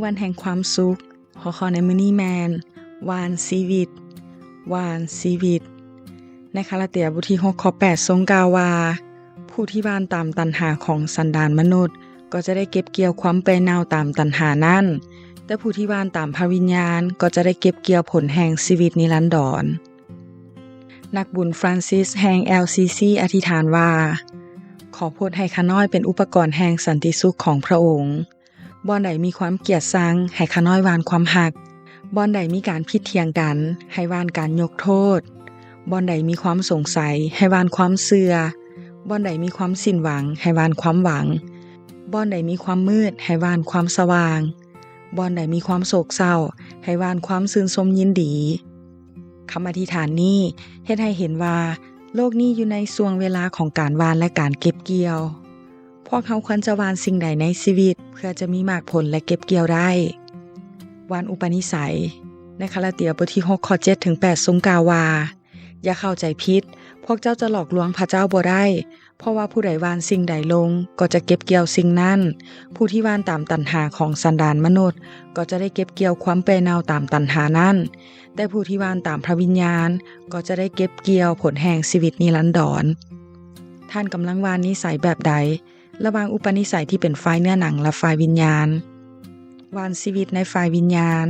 ວັນແຫ່ງຄວາມສຸກ. ຫົວຂໍ້ໃນມື້ນີ້ແມ່ນ ຫວ່ານຊີວິດ, ຫວ່ານຊີວິດ. ໃນກາລາເຕຍບົດທີຫົກ ຂໍ້ແປດ ຊົງກ່າວວ່າ ຜູ້ທີ່ຫວ່ານຕາມຕັນຫາຂອງສັນດານມະນຸດ ກໍຈະໄດ້ເກັບກ່ຽວຄວາມເປື່ອຍເນົ່າຕາມຕັນຫານັ້ນ, ແຕ່ຜູ້ທີ່ຫວ່ານຕາມພະວິນຍານ ກໍຈະໄດ້ເກັບກ່ຽວຜົນແຫ່ງຊີວິດນິລັນດອນ. ນັກບຸນຟຣານຊິສແຫ່ງ ແອລຊີຊີ ອະທິຖານວ່າ ຂໍໂພດໃຫ້ຂ້ານ້ອຍເປັນອຸປະກອນແຫ່ງສັນຕິສຸກຂອງພະອົງ. ບ່ອນໃດມີຄວາມກຽດຊັງ, ໃຫ້ຂ້ານ້ອຍຫວ່ານຄວາມຮັກ. ບ່ອນໃດມີການຜິດຖຽງກັນ, ໃຫ້ຫວ່ານການຍົກໂທດ. ບ່ອນໃດມີຄວາມສົງໄສ, ໃຫ້ຫວ່ານຄວາມເຊື່ອ. ບ່ອນໃດມີຄວາມສິ້ນຫວັງ, ໃຫ້ຫວ່ານຄວາມຫວັງ. ບ່ອນໃດມີຄວາມມືດ, ໃຫ້ຫວ່ານຄວາມສະຫວ່າງ. ບ່ອນໃດມີຄວາມໂສກເສົ້າ, ໃຫ້ຫວ່ານຄວາມຊື່ນຊົມຍິນດີ. ຄຳອະທິຖານນີ້ເຮັດໃຫ້ເຫັນວ່າ ໂລກນີ້ຢູ່ໃນຊ່ວງເວລາຂອງການຫວ່ານ ແລະ ການເກັບກ່ຽວ. ພວກເຮົາຄວນຈະຫວ່ານສິ່ງໃດໃນຊີວິດ ເພື່ອຈະມີໝາກຜົນ ແລະ ເກັບກ່ຽວໄດ້? ຫວ່ານອຸປະນິໄສ. ໃນກາລາເຕຍບົດທີຫົກ ຂໍ້ເຈັດ ເຖິງ ແປດ ຊົງກ່າວວ່າ ຢ່າເຂົ້າໃຈຜິດ, ພວກເຈົ້າຈະຫຼອກລວງພະເຈົ້າບໍ່ໄດ້, ເພາະວ່າຜູ້ໃດຫວ່ານສິ່ງໃດລົງ ກໍຈະເກັບກ່ຽວສິ່ງນັ້ນ. ຜູ້ທີ່ຫວ່ານຕາມຕັນຫາຂອງສັນດານມະນຸດ ກໍຈະໄດ້ເກັບກ່ຽວຄວາມເປື່ອຍເນົ່າຕາມຕັນຫານັ້ນ, ແຕ່ຜູ້ທີ່ຫວ່ານຕາມພະວິນຍານ ກໍຈະໄດ້ເກັບກ່ຽວຜົນແຫ່ງຊີວິດນິລັນດອນ. ທ່ານກຳລັງຫວ່ານນິໄສແບບໃດ ລະຫວ່າງອຸປະນິໄສທີ່ເປັນຝ່າຍເນື້ອໜັງ ແລະ ຝ່າຍວິນຍານ? ຫວ່ານຊີວິດໃນຝ່າຍວິນຍານ.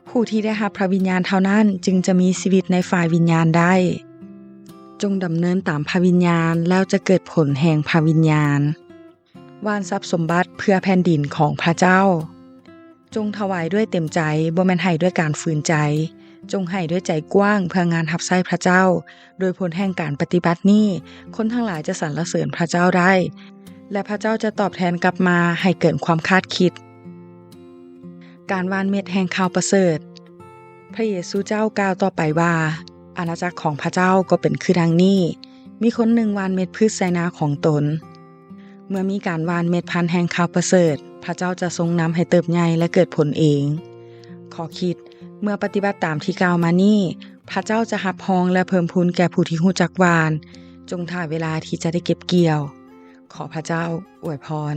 ຜູ້ທີ່ໄດ້ຮັບພະວິນຍານເທົ່ານັ້ນ ຈຶ່ງຈະມີຊີວິດໃນຝ່າຍວິນຍານໄດ້. ຈົ່ງດຳເນີນຕາມພະວິນຍານ ແລ້ວຈະເກີດຜົນແຫ່ງພະວິນຍານ. ຫວ່ານຊັບສົມບັດເພື່ອແຜ່ນດິນຂອງພະເຈົ້າ. ຈົ່ງຖວາຍດ້ວຍເຕັມໃຈ, ບໍ່ແມ່ນໃຫ້ດ້ວຍການຝືນໃຈ. ຈົ່ງໃຫ້ດ້ວຍໃຈກວ້າງເພື່ອງານຮັບໃຊ້ພະເຈົ້າ. ໂດຍຜົນແຫ່ງການປະຕິບັດນີ້, ຄົນທັງຫຼາຍຈະສັນລະເສີນພະເຈົ້າໄດ້, ແລະ ພະເຈົ້າຈະຕອບແທນກັບມາໃຫ້ເກີນຄວາມຄາດຄິດ. ການຫວ່ານເມັດແຫ່ງຂ່າວປະເສີດ. ພະເຢຊູເຈົ້າກ່າວຕໍ່ໄປວ່າ, ອານາຈັກຂອງພະເຈົ້າກໍເປັນຄືດັ່ງນີ້, ມີຄົນໜຶ່ງຫວ່ານເມັດພືດໃສ່ນາຂອງຕົນ. ເມື່ອມີການຫວ່ານເມັດພັນແຫ່ງຂ່າວປະເສີດ, ພະເຈົ້າຈະຊົງນຳໃຫ້ເຕີບໃຫຍ່ ແລະ ເກີດຜົນເອງ. ຂໍ້ຄິດ, ເມື່ອປະຕິບັດຕາມທີ່ກ່າວມານີ້, ພະເຈົ້າຈະຮັບຮອງ ແລະ ເພີ່ມພູນແກ່ຜູ້ທີ່ຮູ້ຈັກຫວ່ານ. ຈົ່ງຖ້າເວລາທີ່ຈະໄດ້ເກັບກ່ຽວ. ຂໍພະເຈົ້າອວຍພອນ.